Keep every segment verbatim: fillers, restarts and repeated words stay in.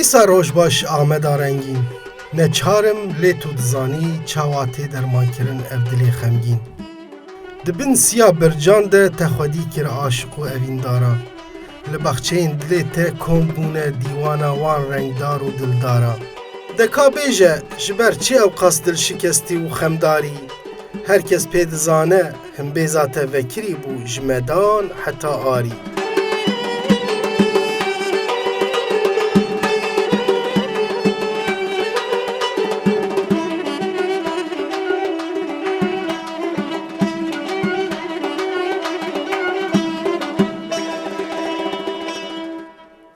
Wisa roj baş Ameda rengîn. Neçar im lê tu dizanî çawa tê dermankirin ev dilê xemgîn. Di bin siya bircan de te xwedî kir aşiq û evîndara. Li baxçeyên dilê te kom bûne dîwana wan rengdar û dildara. De ka bêje, ji ber çi ewqas dilşikestî û xemdarî? Her kes pê dizane, himbêza te vekirî bû ji medan heta arî.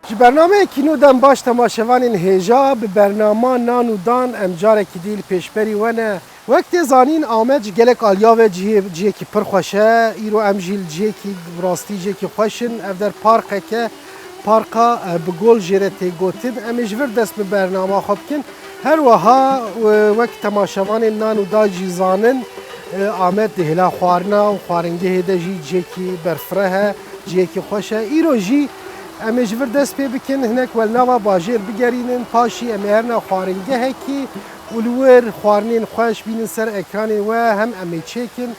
Ji bernameyekî nû dem baş temaşevanên hêja, bi bernama Nan û Dan em carekî dî li pêşberî we ne. Wek tê zanîn, Amed ji gelek aliya ve cihê-, cihekî pir xweş e. Îro em jî li cihekî bi rastî cihekî xweş in. Ev der parkek e. Parka, e, bi gol jê re tê gotin. Em ê ji vir dest bi bernama xwe bikin. Her wiha, e, wek temaşevanên Nan û Dan jî zanin, e, Amed di hêla xwarina û xwaringehê de jî cihekî berfireh e, cihekî xweş e. Îro jî em ê ji vir dest pê bikin, hinek we li nava bajêr bigerînin, paşî em ê herine xwaringehekî û li wir xwarinên xweş bînin ser ekranên we, hem em ê çêkin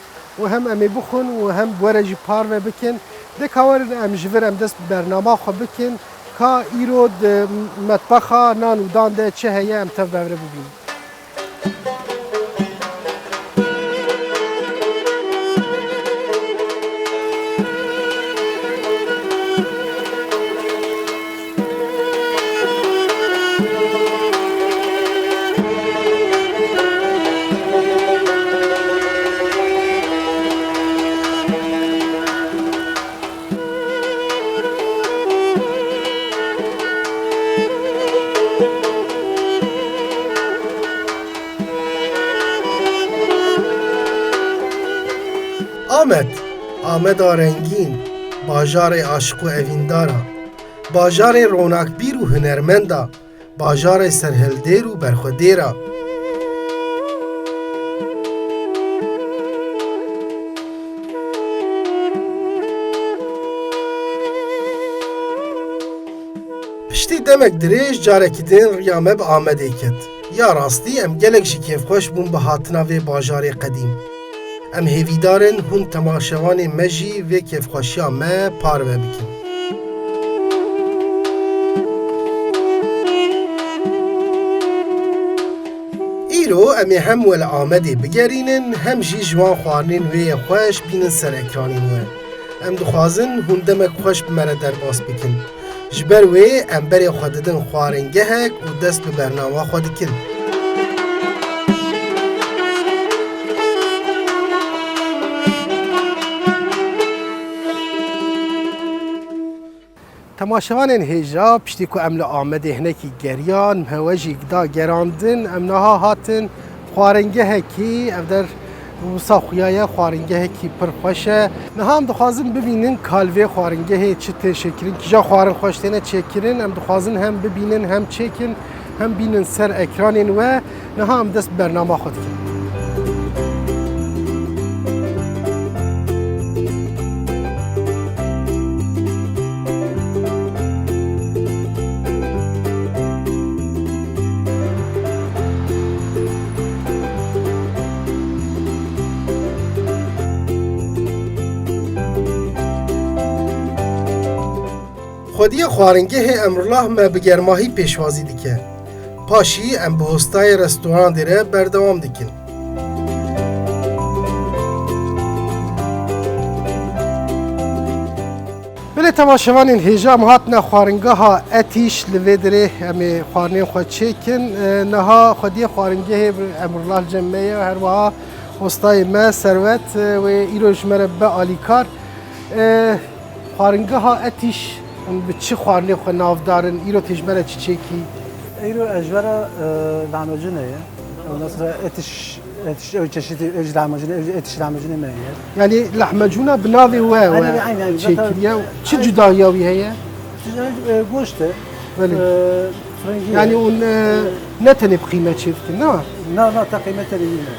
û hem em ê bixwin û hem bi we re jî parve bikin. De ka werin em ji vir em dest bi bernama xwe bikin, ka îro di metbexa Nan û Dan de çi heye em tev bi hev re bibînin. Amed, Ameda rengîn, bajarê aşiq û evîndar a, bajarê ronakbîr û hunermend a, bajarê serhildêr û berxwedêr a. Piştî demek dirêj carekî din riya me bi Amedê ket. Ya rastî em gelek jî kêfxweş bûn bi hatina vê bajarê qedîm. Em hêvîdar in hûn temaşevanên me jî vê kêfxweşiya me parve bikin. Îro em ê hem we li Amedê bigerînin, hem jî ji wan xwarinên wê yê xweş bînin ser ekranên we. Em dixwazin hûn demek xweş bi me re derbas bikin. Ji ber wê em berê xwe didin xwaringehek û dest bi bernama xwe dikin. Temaşevanên hêja, piştî ku em li Amedê hinekî geriyan, me we jî da gerandin, em niha hatin xwaringehekî, ev der wisa xuya ye, xwaringehekî pir xweş e. Niha em dixwazin bibînin ka li vê xwaringehê çi tê çêkirin, kîja xwarin xweş têne çêkirin, em dixwazin hem bibînin hem çêkin, hem bînin ser ekranên we. Niha em dest bi bernama xwe dikin. Xwediyê xwaringehê Emrullah me bi germahî pêşwazî dike. Paşî em bi hostayê restorandê re berdewam dikin. Belê temaşevanên hêja, em hatine xwaringeha Etîş, li vê derê em ê xwarinên xwe çêkin. E, niha xwediyê xwaringehê Emrullah li cem me ye, her wiha hostayê me Serwet, e, wê îro ji me re bibe alîkar. E, Xwaringeha Etîş, em bi çi xwarinê xwe navdar in? Îro tê ji me re çi çêkî? Îro ez ji we re, e, lahmecûn heye. Ondan sonra etiş, etiş, ew çeşitî, ew jî lahmecûn, ew jî etiş lahmecûnê me heye. Yanî lahmecûna bi navê we, we Aynen, aynen, çêkiriye. Zaten Çi Aynen. cudahiya wî heye? Çi, e, goşt e. Belê. E, frengî Yanî ye. hûn, e, E, ne tenê bi qîmet çêdikin, ne? Na, na, te qîmetê nîne.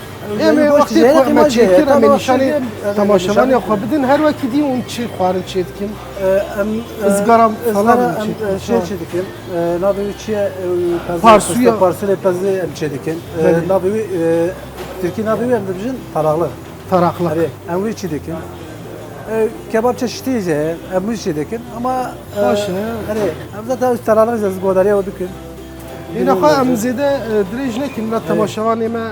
Em ê wextê ku em çêkir, em ê nîşanê temaşevanê xwe bidin, her wekî dî hûn çi xwarin çêdikin? Em, e, izgara falan em, e, çêdikin. Şey çêdikin. E, navê wî çi ye? E, pezê, parsuya. Parsûlê pezê em çêdikin. E, belê. Navê wî, e, tirkî navê wî em dibêjin taraqlıq. Taraqlıq. Erê, em wî çêdikin. E, kebab çeşitî jî heye, em wî çêdikin. Ama, e, baş e. Erê, em zaten taraqlıq jî ez godariya we bikin. Ê, nexwe em zêde, e, dirêj nekin, la temaşevanê me, e,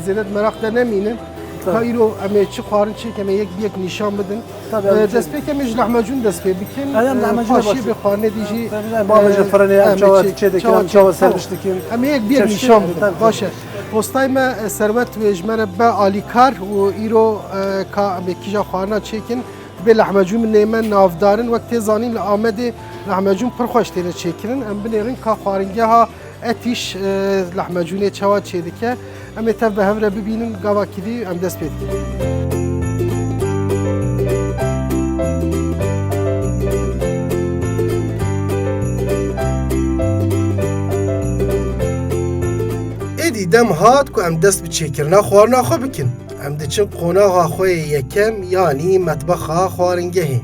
zêde di meraq de nemînin. Tabii. Ka îro em ê çi xwarin çêkin, em ê yek bi yek nîşan bidin. Tabii, e, em destpêkê em ê ji lahmacûn dest pê bikin. Em, e, lahmacûn paşê bê xwarinê dî jî, e, bavê ji firinê, em çawa çêdikin, em çawa servis dikin. Em ê yek bi yek nîşan bidin. Tabii, tabii. Baş e. Postayê me, e, Serwet wê ji me re be alîkar û îro, e, ka em ê kîja xwarina çêkin. Bê lahmecûn min nême navdar in. Wek tê zanîn li Amedê lahmecûn pir xweş têne çêkirin. Em binêrin ka xwaringeha Etîş, e, lahmecûnê çawa çêdike. Em ê tev bi hev re bibînin, gavakî dî em dest pê dikin. Êdî dem hat ku em dest bi çêkirina xwarina xwe bikin. Em diçin qonaxa xwe yê yekem, yanî metbexa xwaringehê.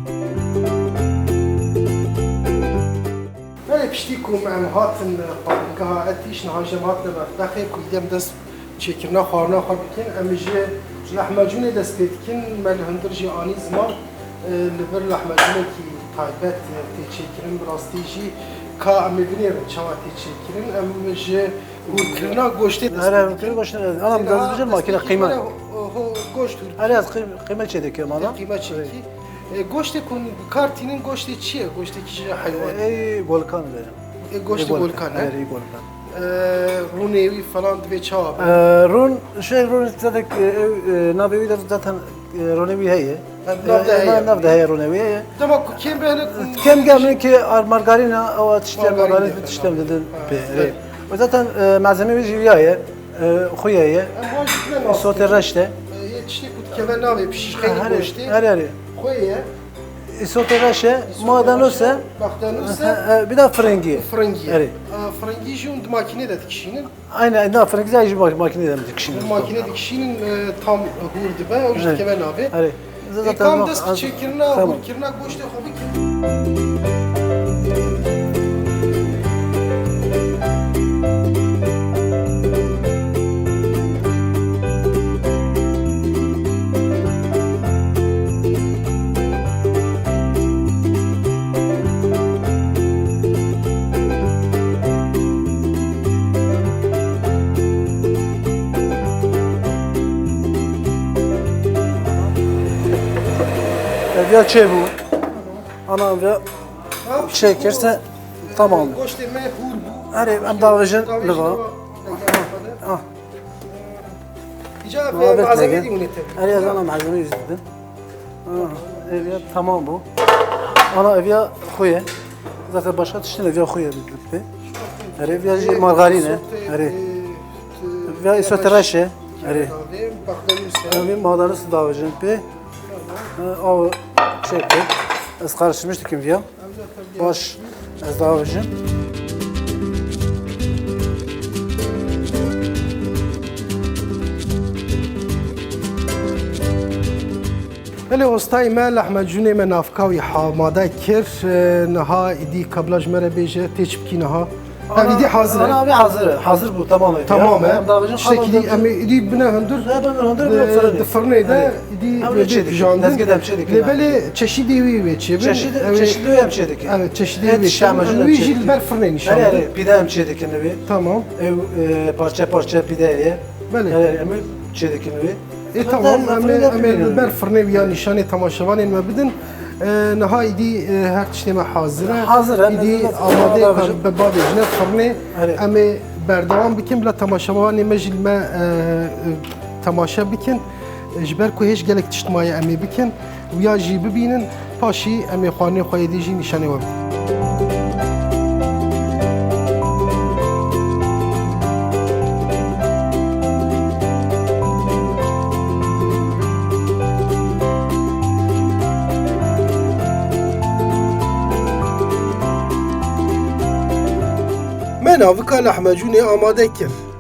Belê piştî ku em hatin xwaringeha Etîş, niha jî em hatine metbexê ku îdî em dest çêkirina xwarina xwe bikin. Em ji lahmecûnê dest pê dikin. Me li hundir jî anî ziman, e, li vir lahmecûnekî taybet, e, tê çêkirin. Bi rastî jî ka em ê binêrin çawa tê çêkirin. Em ji Hûrkirina goştê dest pê dikin. Hûrkirina goştê, ana, dest bije makine qîme. Ho, ho, goşt hûr. Erê, ez qîm-, qîme çêdikim, ana. Qîme çêdikî. E, goştê ku bi kar tînin goştê çi ye? Goştê kî ji heywan? Ê, golkan de. E, goştê golkan, he? Erê, golkan. E, rûnê wî falan divê çawa be? E, rûn, şey, rûn zedek, e, ew, e, navê wî de zaten E, rûnê wî heye. Ha, nav de heye. Nav de heye rûnê wî heye. Dema ku kêm be, hinek kêm gel min ki ar margarîna, ew tiştê margarîn tiştê didin pê. Ha, evet. Û zaten, e, malzeme wî jî ya ye. E, xuye ye. Em wan jî bine nas. Îsotê reş de. E, yê tiştê ku dikeve navê pişîşxeyê goştê. Herê, herê. Xuye ye. Îsotê reş e. Îsotê reş e. Madanose. Madanose. E, e, bir de fringî. Fringî. Herê. E, fringî jî hûn di makînê de dikişînin. Aynen, na, fringî jî mak-, makînê de dikişînin. Makînê dikişînin, e, tam hûr dibe, ew jî dikeve navê. Erê. Ê, zaten kam dest bi çêkirina, hûrkirina goştê xwe bikin. Ev ya çêbû. Ana, ev ya çêkirse tamam. Goştê me hûr bû. Erê, em davêjin li va. Ah. Îca malzemeyê dî hûn ê tevî. Erê, ez ana malzemeyê dî. Ah, ev ya tamam bû. Ana, ev ya xwe ye. Zaten başka tiştin, ev ya xwe ye bi, bi. Erê, ev ya jî margarîn e. Erê. Ev ya îsotê reş e. Erê. Ev madanus davêjin pê. Ew çêke. Ez karıştırmış dikim ya. Baş, ez davêjim. Belê, ostayê me lehmecûnê me navka wî amade kir. E, niha îdî kabla ji me re bêje, tê çi bikî niha? Ev îdî hazir e. Ana, ev hazir e. Hazir bû, tamam e. Tamam e. Em davêjin. Tiştekî dî, em ê îdî bine hundir. Em ê hundir, e, bine firinê. Di firinê de îdî bê çêdikin. Dezgê de em çêdikin. Lê belê çeşîdê wî wê çêbin. Çeşîdê, çeşîdê wê em çêdikin. Evet, çeşîdê wê çêbin. Em wî jî li ber firinê nîşan bidin. Pîde em çêdikin wê. Tamam. Ew, e, parçe parçe pîde ye. Belê. Em ê çêdikin wê. Ê, tamam, em ê, em ê li ber firinê wî ya nîşanê temaşevanên me bidin. E, niha îdî, e, her tiştê me hazir e. Hazir e. Îdî amade ye, ka bavêjine firinê. Erê. Em ê berdewam bikin, bila temaşevanê me jî li me, e, e, temaşe bikin. E, ji ber ku hêj gelek tişt maye em ê bikin. Wiya jî bibînin, paşî em ê xwarinê xwe yê dî jî nîşanê we bidin. Me navika lahmecûnê amade kir.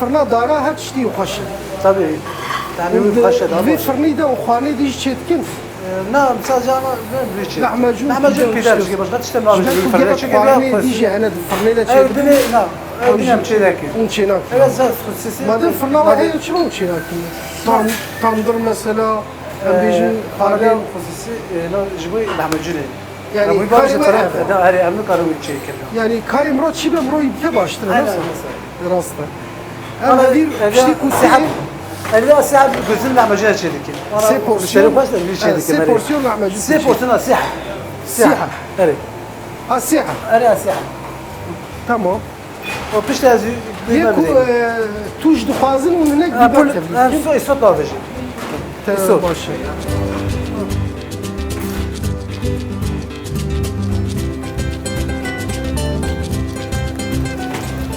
firna dara her tiştî xweş e. Tabii. Yani Û wî di xweş e, daha vê baş. Firnî de û xwarinê dî jî çêdikin. Ee, na, sadece ama ben bir şey. Lahmacun Lahmacun pide pide işte. Başka tiştem lazım. Ji ber ku gelek xwarinê dî jî hene di firnê de çêdikin. Ev dine, na, ev dine çêdeki. Hûn çênakin. Evet, sen hususi. Madem firna var, heye çima hûn çênakin? Tam, tandır mesela, em bêjin, xwarinê hususi, e, na, ji bo lahmacunê. Yani, karê me ev e. Da, herê, em nikarin wî çêkin. Yani, karê mirov çi be, mirov yî bike baştir e, nasıl? Rast e. Em hevîr piştî ku sê. Evde sê heb guzin lahmacun çêdikin. Sê porsiyon. Sê porsiyon lahmacun. Sê porsiyon sê heb. Sê heb. Erê. Ha, sê heb. Erê, sê heb. Tamam. O pişt ez. Yê ku, e, tu ji dixwazin û hinek bîber tevlî. Em so, îsot bavêjin. Te baş e.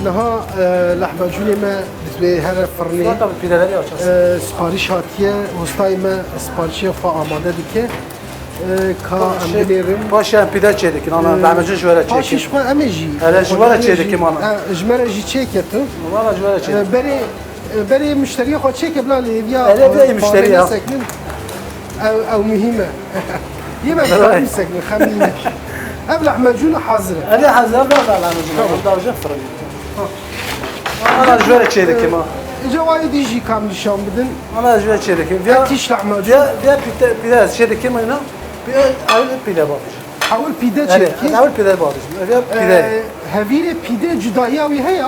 Niha, e, lahmacûnê me divê here firnê. Zaten pideleri açacağız. E, sipariş hatiye, westayê me siparişê xwe amade dike. E, ka em binêrin. Paşê em pide çêdikin, ana, e, lahmacun ji we re çêkin. Paşê ji xwe em ê jî. Hele ji we re çêdikin, ana. E, ji me re jî çêke tu. Valla ji we re çêdikin. E, berê, e, berê muşteriya xwe çêke bila lê hêviya. Hele berê muşteriya. Nesekinin. Ew, ew muhîm e. Yê me xemî sekinin, xemî ne. Ev lahmacun hazir e. Ev hazir e, ev lahmacun. Tamam. Ev davje fırın. Ana ji we re çêdikim ha. Îca wayê dî jî kam nîşan bidin. Ana ji we re çêdikim. Viya, viya pide, pide çêdikim ina. Viya ew pide bavêjin. Ew pide çêdikim. Ew pide bavêjin. Viya pide. Ee, hevîrê pide cudahiya wî heye?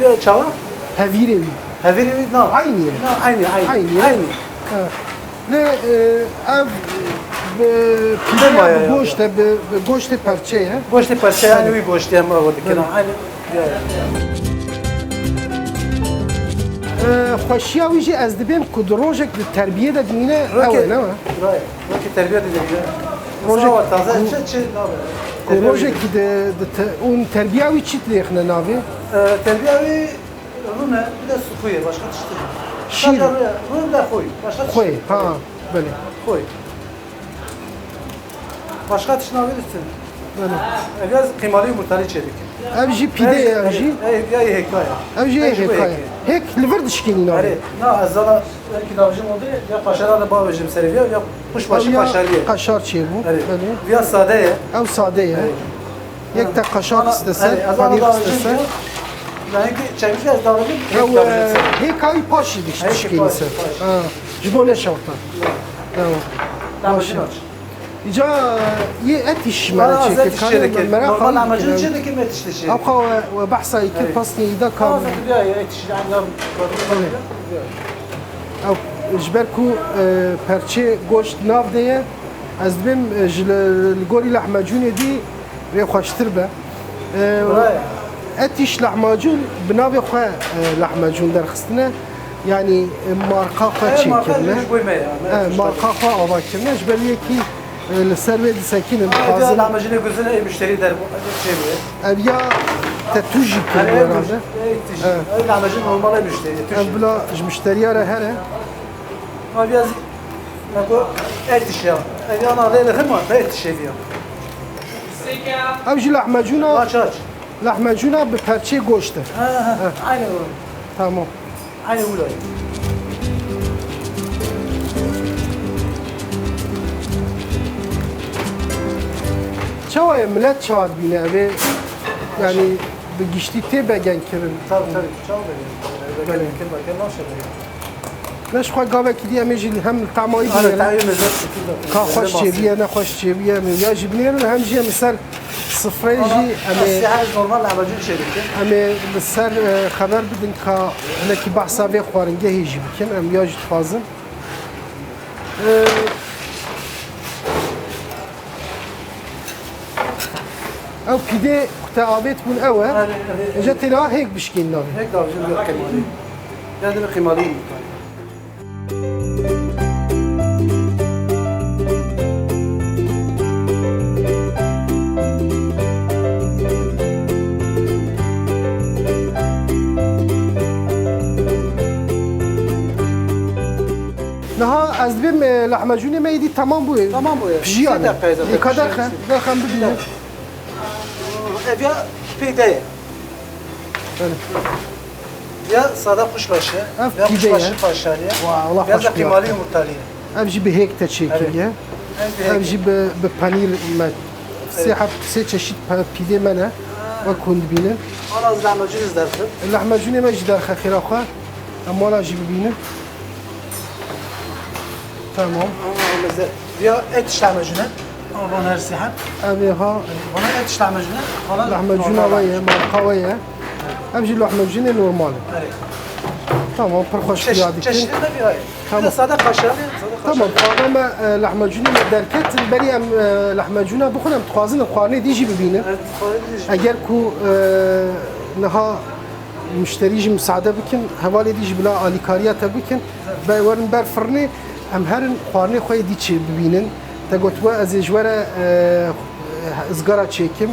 Viya çawa? Hevîrê wî. Hevîrê wî na. Aynî ye. Na, aynî, aynî. Aynî ye. Aynî. Ha. Lê, e, ev, e, pîle ya bi goşt e, bi, bi goştê perçe ye. Goştê perçe, yani wî goştê em ava dikin. Belê. Aynî. E, xweşiya wî jî ez dibêm ku di rojek di terbiyê de dimîne, ew e, ne? Rojek terbiye de dimîne. Rojek taze çi, çi nabe? Ku rojekî di, di te-, û terbiya wî çi dixine navê? E, terbiya wî Rûne, bir de su koyuyor, başka tişt değil. Şîr. Sadece rûne, rûne de koy, başka tişt değil. Koy, ha, belê. Koy. Başka tişt ne verirsin? Belê. E, biraz kıymalı yumurtalı içerik. Ev jî pîde ye, ev jî. Ev, ev, ya hekaya. Ev jî hekaya. Hek li vir dişkînî navê. Evet, na, ez zala belki davjim oldu, ya kaşara da bağ vereceğim servis, ya kuşbaşı kaşarı ye. Kaşar çê bû. Evet. Belê. Ya sade ye. Ev sade ye. Evet. Yek te kaşar xiste ser, panîr xiste ser. Rengê çevikê ez davêjim. Ew, e, hêka wî paşî diş-, dişkînî ser. Ha, ji bo neşewta. Ew. Baş e. Îca, e, yê etîş me çêkir. Kanê me meraq. Normal lahmacun çêdikim, etîş de çêdikim. Ew xwe we, we behsa yê kir, pasnê îda ka. Ew, ji ber ku, e, perçê goşt nav de ye, ez dibêm, e, ji li, li gorî lahmecûnê dî rê xweştir be. E, etîş lahmacûn bi navê xwe, e, lahmecûn derxistine. Yanî, e, marka xwe çêkirine. E, marka xwe ava kirine. Ji ber wê yekî, e, li ser wê disekinin, dixwazin. Lahmecûnê guzin ê muşterî der çê bûye. Ev ya te tu jî kiriye herhalde. Ey tişt. Ey lahmecûn normal ê muşterî. Ev bila ji muşteriya re here. Ev ya zî, me got, etîş ya. Ev ya na lê li hema, etîş ev ya. Ev jî lahmecûna, aç, aç. Lahmecûna bi perçê goşt e. Ha, ha, ha. Aynı o. Tamam. Aynı wilo ye. Çawa ye, millet çawa dibîne? Ev ê, yanî, bi giştî tê begenkirin. Tabii, tabii. Çawa begenkirin? Belê. Begenkirin, begenkirin, nasıl begenkirin? Ne ji xwe gavekî dî em ê jî hem li temayî binêrin. Ka xweş çêbûye, ne xweş çêbûye, em ê ya jî binêrin, hem jî em li ser sifreyê jî em ê, normal lahmacun çêdikin. Em ê li ser, e, xeber bidin ka hinekî behsa vê xwaringehê jî bikin, em ya jî dixwazin. E, Ew pîdê ku te avêt bûn ew e. Erê, erê, erê. Êca têna hêk bişkîn navê. Hêk davêjin vê qîmalî. Ya divê qîmalî. Niha ez dibêm, e, lahmecûnê me êdî temam bûye. Tamam bûye. Pijiyane. Sê deqe zaten. Ê, ka derxe, derxe em bibînin. Ev ya pîde ye. Belê. Ya sade kuşbaşı, ev ya pîde ye. Kuşbaşı kaşarı ye. Wa, Allah ya da qîmalî yumurtalı ye. Ev jî bi hêk te çêkiriye. Evet. Ev bi hêk. Ev jî bi, bi penîr me. Sê heb, sê çeşît pe-, pîdê me ne. Ha. Wek hûn dibînin. Ana ez lahmecûn ez derxim. Lahmecûnê me jî derxe xêra xwe. Em wana jî bibînin. Tamam. Ama mesela, ya et işlemecine, ama bana her sihat. Ev ê ha. Bana et işlemecine, bana lahmecûna we ye, marka we ye. Ev jî lahmecûnê normal e. Evet. Tamam, pir xweş xuya dikin. Çeşitli de bir ay. Tamam. Bir de sade kaşarlı, sade kaşarlı. Tamam, xwarin me, e, lahmecûnê me derket, berî em, e, lahmecûna bixwin, em dixwazin xwarinê dî jî bibînin. Evet, xwarin dî jî. Eger ku, e, niha muşterî jî misaade bikin, hevalê dî jî bila alîkariya te bikin, be-, werin ber firnê, em herin xwarinê xwe yê dî çê bibînin. Te gotibe ez ê ji we re, e, ızgara çêkim.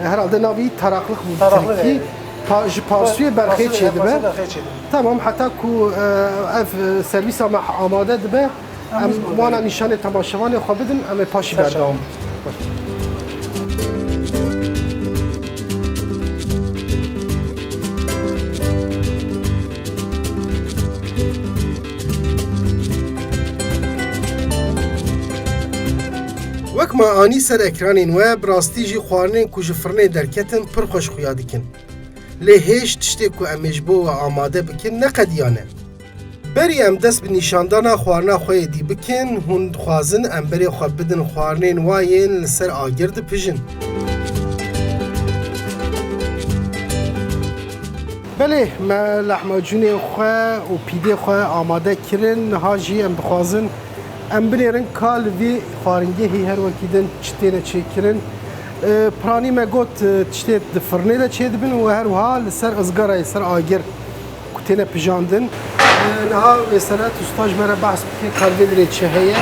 E, herhalde navî taraqlıq bû bi tirkî. Pa-, ji parsûyê berxê çêdibe. Tamam, heta ku, e, ev, e, servîsa me amade dibe, em wana nîşanê temaşevanê xwe bidin, em ê paşî berdewam. Wek me anî ser ekranên we, bi rastî jî xwarinên ku ji firnê derketin pir xweş xuya dikin. Lê hêj tiştê ku em ê ji bo we amade bikin ne qediyan e. Berî em dest bi nîşandana xwarina xwe yê dî bikin, hûn dixwazin em berê xwe bidin xwarinên wa yên li ser agir dipijin. Belê, me lahmacûnê xwe û pîdê xwe amade kirin. Niha jî em dixwazin em binêrin ka li vî xwaringehî her wekî din çi têne çêkirin. E, piranî me got, e, tiştê di firnê de çêdibin û her wiha li ser izgarayê, ser agir ku têne pijandin. E, niha Wêselet Usta ji me re behs bike ka li vê derê çi heye.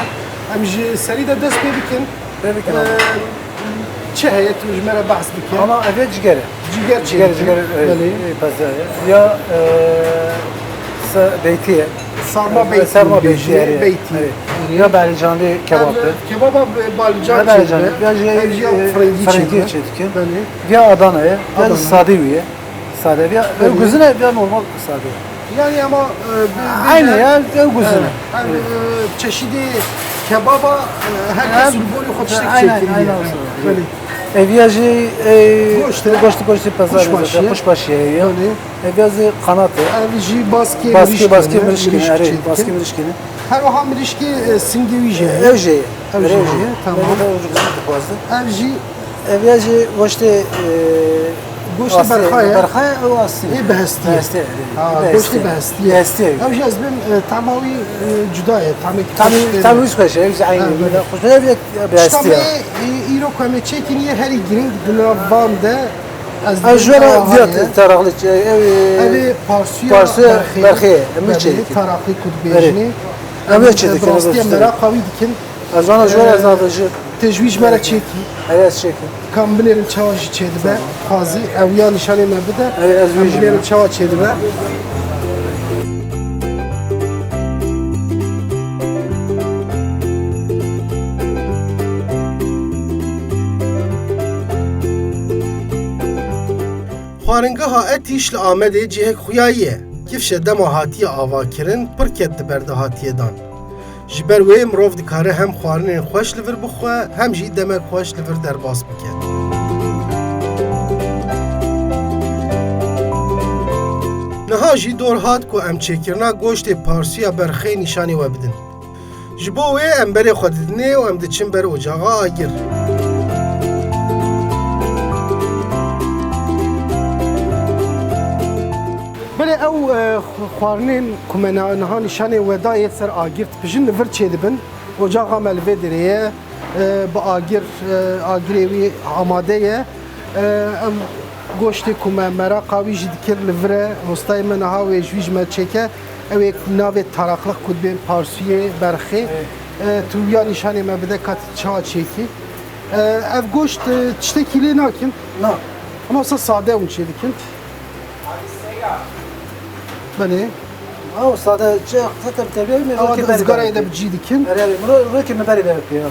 Em ji serî de dest pê bikin. Pê bikin, e, abi. Çi heye tu ji me re behs bike. Ama ev ê ciger e. Ciger çêdikin. Ciger, ciger, e, belê. E, peze ye. Ya, e, se-, beytî ye. Sarma beytî. Sarma bêjî, beytî ye, erê, beytî. Erê. Ya berîcanlî kebap e. Kebaba be-, balîcan çêdibe. Ya berîcanlî, ya jî, ev jî, e, firengî çêdibe. Belê. Ya Adana ye, ya da sade wî ye. Sade. Ya, ev guzin e, ya normal sade. Yani ama, e, bi-, aynı ya, ev guzin e. Yani, e, çeşidi kebaba, e, herkes li gorî xwe tiştek çêkiriye. Aynen, aynen. Belê. Eviya jî, e, Goşt e. goşt, goştê pezanê Kuşbaşî zaten, ye. Kuşbaşî ye. Belê. Eviya jî qanat e. Ev jî baskê Baskê, mirîşkê baskê ne, mirîşkê mirîşkê ne, çêdikin. Erê, baskê mirîşkê ne. Her wiha mirîşkê, e, singê wî jî heye. Ev jî ye. Ev jî Ev jî heye, tamam. Ev jî dixwaze. Ev jî Eviya jî goştê, e, Goştê asê, berxa ye. berxa ye, ew asê. Ê bi hestî ye. Bi hestî ye, erê. Ha, Bi goştê hestî. bi hestî ye. Bi hestî ye. Ev jî ez bêm, e, tamê wî, e, cuda ye. Tamê Tamê, tamê wî xweş e, ev jî eynî. Ha, wî de belê. xweş e, ev yek bi hestî ye. Tişta me, e, îro ku em ê çêkin ye herî giring di nav van de ez Ev dibêm ji we re ew viya heye. te-, teraqlî çi, ev, e, Ev ê parsuya parsuya berxê. berxê ye, em ê Belê, çêdikin. Taraqlî ku Erê. dibêjinê. Em ê Em, çêdikin, bi rastiya ev meraq wî dikin. Ez ana ji we re Ee, zaf ji Tê ji wî ji me re çêkî. Erê, ez çêkim. Kam binêrin çawa jî çêdibe. Tamam. Xwazî, ew ya nîşanê me bide. Erê, ez Em wî jî binêrin me. çawa çêdibe. Xwaringeha Etîş li Amedê cihek xuya ye. Kifşe dema hatiye avakirin, pir ket di ber de hatiye dan. Ji ber wê mirov dikare hem xwarinên xweş li vir bixwe, hem jî demek xweş li vir derbas bike. Niha jî dor hat ku em çêkirina goştê parsuya berxê nîşanê we bidin. Ji bo wê em berê xwe didinê û em diçin ber ocaxa agir. Belê ew, e, xwarinên ku me na-, niha nîşanê we dayê ser agir dipijin, li vir çêdibin. Ocaxa me li vê derê ye, e, bi agir, e, agirê wî amade ye. E, em goştê ku me meraqa wî jî dikir li vir e, hostayê me niha wê ji wî ji me çêke. Ew ê navê taraqlix ku dibên parsûyê berxê. E, tu ya nîşanê me bide ka tu çawa çêkî. E, ev goşt, e, tiştekî lê nakin. Na. Ama wisa sade hûn çêdikin. Belê. Ew sade çi, zaten terbiyeyê me Ewa rokê di berî ızgarayê de berî. bi cî dikin. Erê, erê, ro-, rokê me berî berî ya.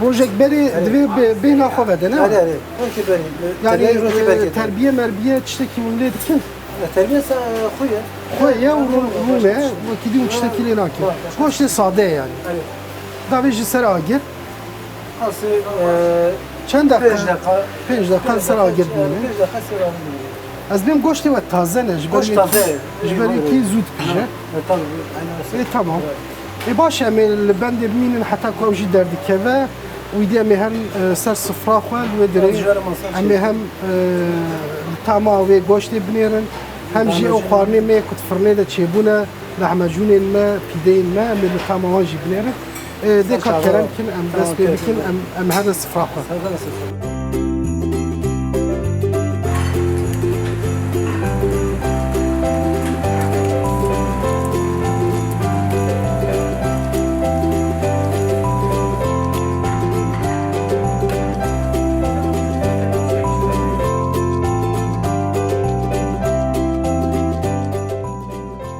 Rojek berê Erê. divê bê-, bêhna xwe vede, ne? Erê, erê, rokê berî. Yani, Terbiyeyê rokê e, berî. terbiye merbiye tiştekî hûn lê dikin? E, terbiye sa-, e, xwe ye. Xwe ye û rû-, rûne, wekî dî hûn tiştekî lê nakin. Bak, bak. Goştê sade ye yani. Erê. Davê ji ser agir. Asê, e, Çend deqa? pênc deqa. Pênc deqa Pênc ser deqa, agir e, bûne. pênc deqa ser agir bûne. Ez bêm goştê we taze ne, ji ber Goşt yekî, taze ye. ji ber Eyvallah. yekî zû dipije. E, tabii, aynen öyle. E, tamam. Evet. E, baş e, em ê li bendê bimînin heta ku ew jî derdikeve. Wî dî em ê herin, e, ser sifra xwe, li wê dirê Ez ji we re masa em ê çêkim. hem, e, li tama wê goştê binêrin, hem jî ew Lahmacun. xwarinê me ku di firnê de çêbûne, lahmacûnên me, pîdeyên me, em ê li tama wan jî binêrin. E, dê Ser ka çava. kerem kin, em Tamam, dest pê kerem. bikin, em, em herin sifra xwe. Sen de nasıl?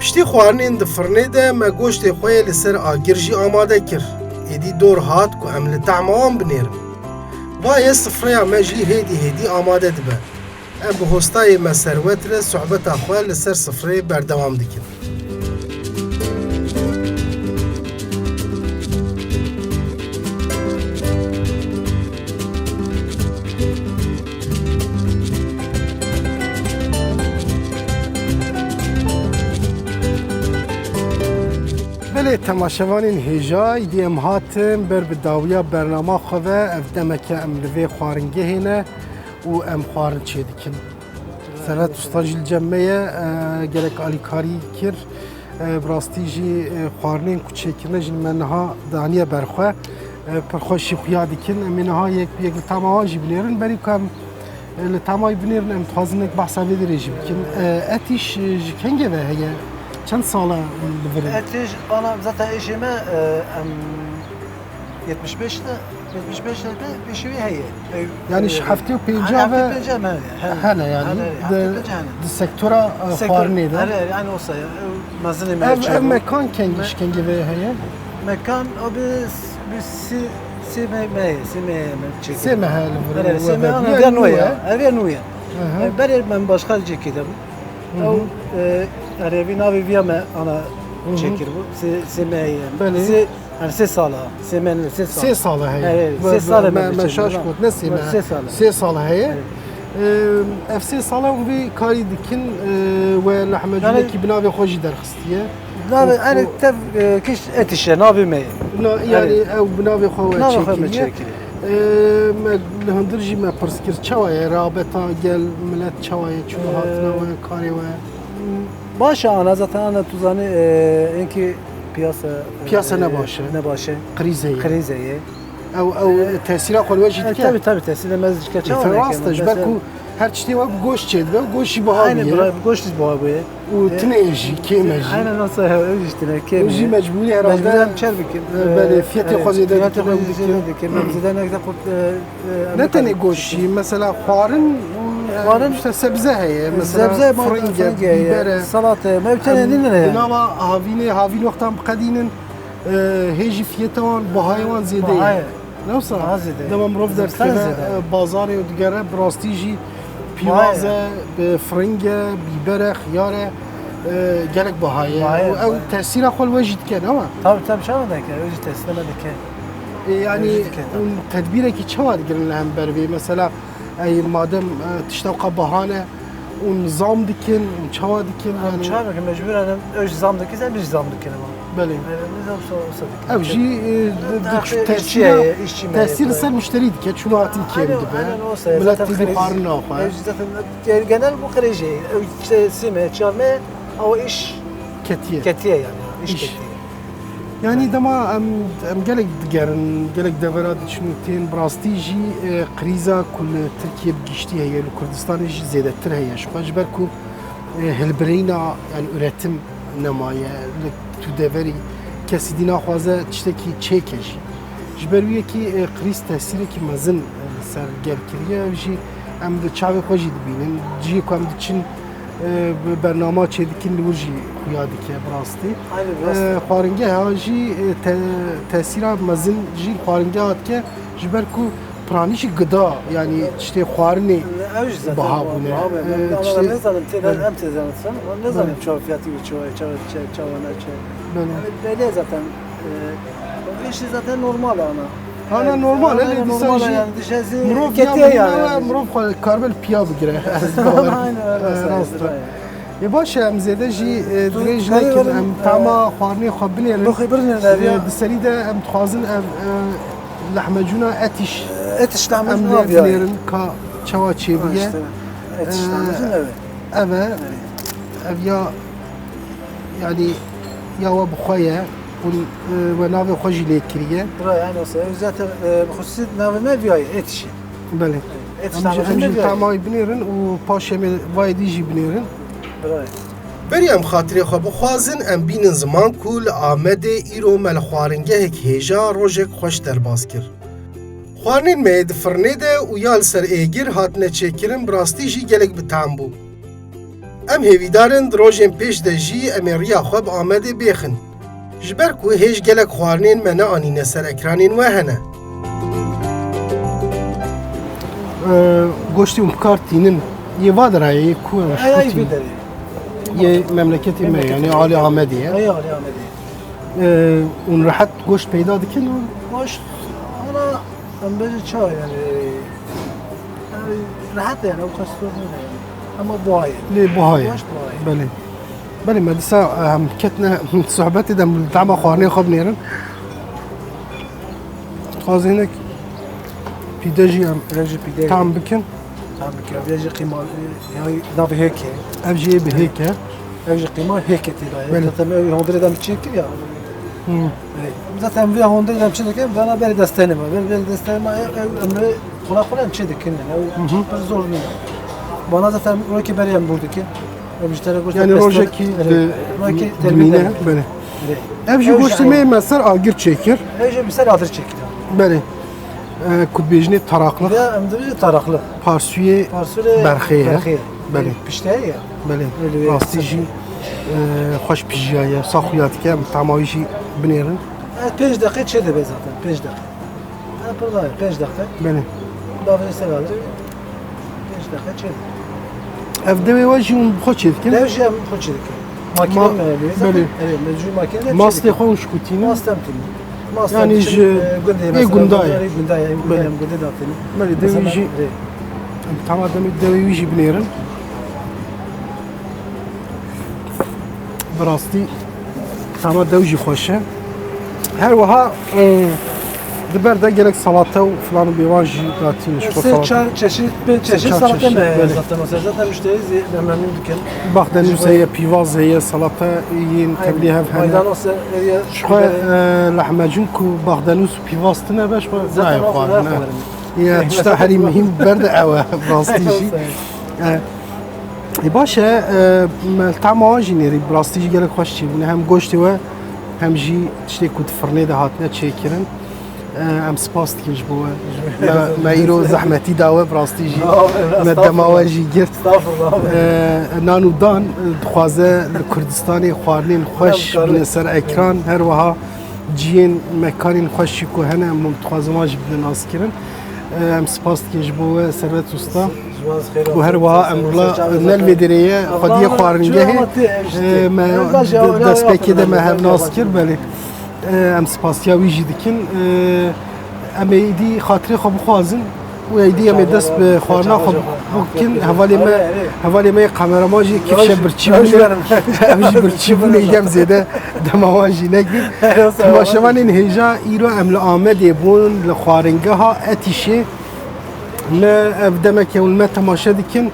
Piştî xwarinên di firnê de me goştê xwe yê li ser agir jî amade kir. Êdî dor hat ku em li tehma wan binêrin. Va yê sifreya me jî hêdî hêdî amade dibe. Em bi hostayê me Serwet re sohbeta xwe li ser sifreyê berdewam dikin. Belê temaşevanên hêja, îdî em hatin ber bi dawiya bernama xwe ve, ev demeke em li vê xwaringehê ne û em xwarin çêdikin. Servet Usta jî li cem me ye, e, gelek alîkarî kir. E, bi rastî jî, e, xwarinên ku çêkirine jî me niha daniye ber xwe. E, pir xweşî xuya dikin. Em ê niha yek bi yek li tama wan jî binêrin. Berî ku em, e, li tamay binêrin, em dixwazin nek behsa vê derê jî bikin. E, Etîş, e, ji kengê ve heye? Çend sal e li vir e? Etîş, ana, zaten êşê me, e, em yetmiş beş de, yetmiş beş de pêşî wî heye. Ew, Yani ji e, heftê û pênca hani ve heftê û pênca me heye. Hene yani. Hene, heftê û pênca hene. Di sektora, e, Sektor, xwarinê de. Hene, yani olsa ya, ew mezinê me Ev, çi ev bû? mekan kengî Me- ji kengî ve heye? Mekan, o bi, bi si, si me, me, si me, me çekti. Sê mehe li vir Hene, û si me, ev ana, ya ev ya nû nû ya. ye. Ev ya nû ya. Hı hı. Ev berê me başka cekê de bû. Hı hı. Ew, e, erê, vî navê viya me ana Hı hı. çekir bû. Sê, sê me ye. Belê. Sê, Ev sê sala, sê men sê sala. Sê sala heye. Evet, sê sala me, me şaş got, ne sê me. Sê sala. Sê sala heye. Ee, ev sê sala hûn vê karî dikin, e, we lahmecûnekî bi navê xwe jî derxistiye. Navê, yani tev e, kiş etişe, navê me. Na, yani ev bi navê xwe we çêkiriye. Ee, me li hundir jî me pirs kir, çawa ye rabeta gel, milet çawa ye, çûna hatina we, karê we? Baş e ana, zaten ana tu zanî, e, enkî piyasa, e, Piyasa ne baş e. Ne baş e. Krîze ye. Krîze ye. Ew, ew tesîra xwe li we jî dike. Tabii tabii, tesîra me dike. Rast e, ji ber ku her tiştê we bi goş çêdibe û goş jî buha bûye. Aynen, goş jî buha bûye. Û tine jî, kêm e jî. Aynen, nasıl ya, ev jî tine, kêm e. Jî mecbûrî herhalde. Mecbûrî em çer bikin. Belê, fiyetê xwe zêde dikin. Zêde dikin. Em zêde ne kadar kurt, e, Ne tenê goş jî, mesela xwarin û, e, Xwarin, işte sebze heye, mesela sebze, firinge, firinge ye, bîbere. Salate, me tenê nîne ne Di yani. nava havînê, havîn wextan biqedînin, e, hê jî fiyeta wan, bahayê wan zêde ye. Bahayê. Ne wisa? Daha zêde. Dema mirov Zivistan derdikeve, zêde. e, bazarê û digere, bi rastî jî pîvaz e, bi firinge, bîbere, xiyare, e, gelek bahaye. Bahaye, Û ew bahaye. Tesîra xwe li we jî dike, ne wa? Tabii tabii, çawa dike, ev jî tesîra me dike. E, yani Ew jî dike, hûn tedbîrekî çawa digirin li hember vê? Mesela, ey madem, e, tişta weka bahane, hûn zam dikin, hûn çawa dikin? Em çawa bikin, mecbûr em, ew jî zam dikin, em jî zam dikin ama. Belê. Em jî zam so-, so dikin. Ev jî, e, di- di- Daxil tesîra, işçiye, işçi me tesîr ye, ser muşterî dike, çûna hatin kêm Aynen, dibe. aynen, o sayede Milet zaten têdî kriz- xwarin naxwe. Ev jî zaten genel bu krêjê, ew işte sî me, çar me, ew iş Ketiye. ketiye yani, iş İş. ketiye. Yani dema em, em gelek digerin, gelek devera diçin û tên, bi rastî jî, e, krîza ku li Tirkiye bi giştî heye, li Kurdistanê jî zêdetir heye. Ji xwe ji ber ku, e, hilbirîna, yani üretim nemaye, li tu deverî kesî dî naxwaze tiştekî çêke jî. Ji ber wî yekî, e, krîz tesîrekî mezin, e, li ser gel kiriye. Ev jî em di çavê xwe jî dibînin. Cihê ku em diçin, e, bi bernama çêdikin, li wir jî xuya dike bi rastî. Aynen, rast e. E, xwaringeha jî, e, te-, tesîra mezin jî xwaringeha dike, ji ber ku piranî jî gida, yani tiştê xwarinê Ew jî zaten baha bu- bûne. baha bûne. E, Ama tiştê- ne zaten, tê- Belê. em tê zaten, ne zaten çawa fiyatî û çawa, çawa, çawa, çawa ne çe. Belê. Yani belli zaten, e, bu işi zaten normal ana. Ana normal, Aynen, hele dîsa normal jî yani, dişezi mirov ketiye ya yani. Mirov xwe kar bil piya bigire. Ez bawer. Aynen öyle. E, rast e. Ê baş e, em zêde jî, e, dirêj karî nekin, verin, em e, tama xwarinê xwe binêrin. Doxê birine de ya. E, di serî de em dixwazin ev, e, lahmecûna etiş. Etiş Em lahmecûna lê viya. Binêrin ka çawa çêbûye. İşte, etiş lahmecûn ev e. Ev e. Ev ya, yani ya we bi xwe ye. Hûn, e, we navê xwe jî lê kiriye. Bira yani olsa, zaten, e, bi xusûsî navê me viya ye, etiş e. Belê. Etiş Em jî, lahmecûn em ne jî viya ye. Tamay binêrin û paşê me vayê dî jî binêrin. Bira ye. Berî em xatirê xwe bixwazin, em bînin ziman ku li Amedê îro me li xwaringehek hêja rojek xweş derbas kir. Xwarinên me yê di firnê de û ya li ser êgir hatine çêkirin bi rastî jî gelek bi tehm bû. Em hêvîdar in di rojên pêş de jî em ê riya xwe bi Amedê bêxin. Ji ber ku hêj gelek xwarinên me neanîne ser ekranên we hene. E, goştê hûn bi kar tînin. Yê va derayê, yê ku em Ay ay şkutî. bir deri. Yê memleketê me, yani alî Amedê ye. Ay alî Amedê. E, hûn rehet goşt peyda dikin û Goşt, ana, em bêjin çawa yani, yani rehet yani, o kadar sorun değil yani. Ama buha ye. Lê buha ye. Goşt buha ye. Belê. Belê, me dîsa, em ketine sohbetê de, em li tama xwarinê xwe binêrin. Dixwazin hinek pîde jî em Ev jî pîde. tam bikin. Tam bikin. Ev jî qîma, ya navê hêk e. Ev jî yê bi hêk e. Ev jî qîma hêk e têda ye. Belê. Zaten ev hondirê de em çê kir ya. Hı. E, zaten vê hondirê de em çê dikin, bana berê destê me. Berê, berê destê me, ev, ev, em rê xula xula em çê dikin. Yani, ev Hı hı. bir zor değil. Bana zaten rokê berê em bûr dikin. Em ji te re goşt Yani peste- rojekî Evet. di Rokê dimîne, termîne. Belê. Evet. Ev jî Ev goştê jî me yê me ser agir çêkir. Ev jî bi ser agir çêkir. Belê. E, ku dibêjinê taraklı. Ya em dibêjin taraklı. Parsûyê Parsûyê berxê ye. Berxê ye. Belê. Pişte ye ya. Belê. Öyle bir Rastî sıkı. jî, e, xweş pijiyaye. Saxuya dike, em tamawî jî binêrin. Evet, pênc deqe çê dibe zaten. Pênc deqe. Ha, pir daye, pênc deqe. Belê. Davê ser alır. Pênc deqe çê dibe. Ev dewê we jî hûn bi xwe çê dikin? Dev jî em xwe çê dikin. Makine Ma- me hebe. Belê. Evet, mecbur makine de Mastê çê xwe hûn şikutînin? Mast em tînin. Yanî ji ê gundayê. Gundayê, gundayê, gundayê, gundê datîne. Belê, dewî jî, em tama demê dewê wî jî binêrin. Bi rastî tama dew jî xweş e. Her wiha, e, di ber de gelek salate û filan û bêvan jî datîne ji xwe. Sê salate, çar çeşit, pênc çeşit salate me heye zaten. Zaten müşterî zî me memnûn dikin. Baxdenûs heye, pîvaz heye, salate yên tevlî hev hene. Maydanoz heye. Ji xwe, e, lehmecûn ku baxdenûs û pîvaz tune be, ji xwe nayê xwarin. Ya, tişta herî muhîm ber de ew e, rastî jî. E, ê, baş e, e, me tama wan jî nêrî, bi rastî jî gelek xweş çêbûne. Hem goştê we, hem jî tiştê ku di firnê de hatine çêkirin. E, em spas dikin ji bo we. Me, me îro zehmetî da we, bi rastî jî me dema we jî girt. E, nan û dan, e, dixwaze li Kurdistanê xwarinên xweş bîne ser ekran. Her wiha ciyên mekanên xweş jî ku hene, em dixwazin wan jî bidin naskirin. E, em spas dikin ji bo we Servet Usta. Û her wiha em rila ne li vê derê ye, xwediyê xwaringehê, e, me destpêkê de me hev nas kir, belê. E, em spasiya wî jî dikin. E, em ê îdî xatirê xwe bixwazin û êdî em ê dest bi xwarina xwe bikin. Hevalê me, hevalê me yê kameraman jî kifşe birçî bûne. Ew jî birçî bûne, îdî em zêde dema wan jî negirin. Temaşevanên hêja, îro em li Amedê bûn, li xwaringeha Etîşê. Me ev demeke hûn me temaşe dikin.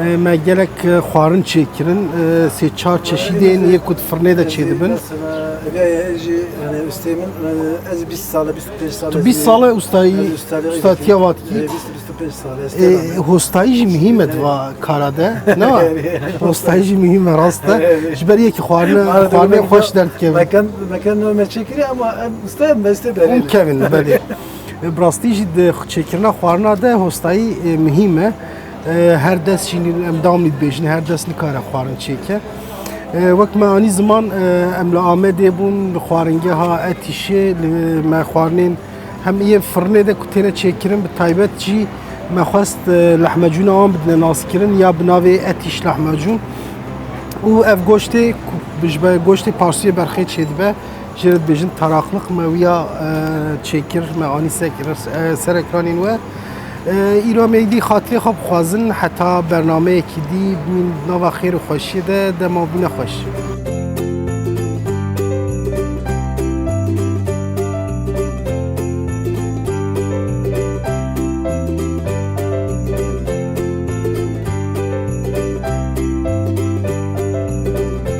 E, me gelek, e, xwarin çêkirin. E, sê çar çeşîdên yê ku di firnê de çêdibin. Mesela, ev jî, yani, ustayê min, e, ez bîst sal e, bîst û pênc sal e. Tu bîst sal e ustayî, ustatiya va dikî. E, bîst, bîst û pênc sal e. E, hostayî jî muhîm e di va kara de. Ne wa? Hostayî jî muhîm e, rast e. Ji ber yekî xwarine, xwarinê xweş derdikeve. Mekan, mekan me çêkirî ama em usta em bestê berê. Hûn kevin, belê. E, bi rastî jî di çêkirina xwarina de hostayî, e, muhîm e. E, her dest jî em dawam dibêjin, her dest nikare xwarin çêke. E, wek me anî ziman, e, em li Amedê bûn, li xwaringeha Etîşê, li me xwarinên hem yên firnê de ku têne çêkirin, bi taybet jî me xwest, e, lehmecûna wan bidine naskirin ya bi navê Etîş lehmecûn. Û ev goştê ku ji ber goştê parsûyê berxê çêdibe, jê re dibêjin tarakliq, me wiya, e, çêkir, me anî ser, e, ser ekranên we. E, îro em êdî xatirê xwe bixwazin, heta bernameyekî dî bimîn nava xêr û xweşiyê de, dema bûne xweş.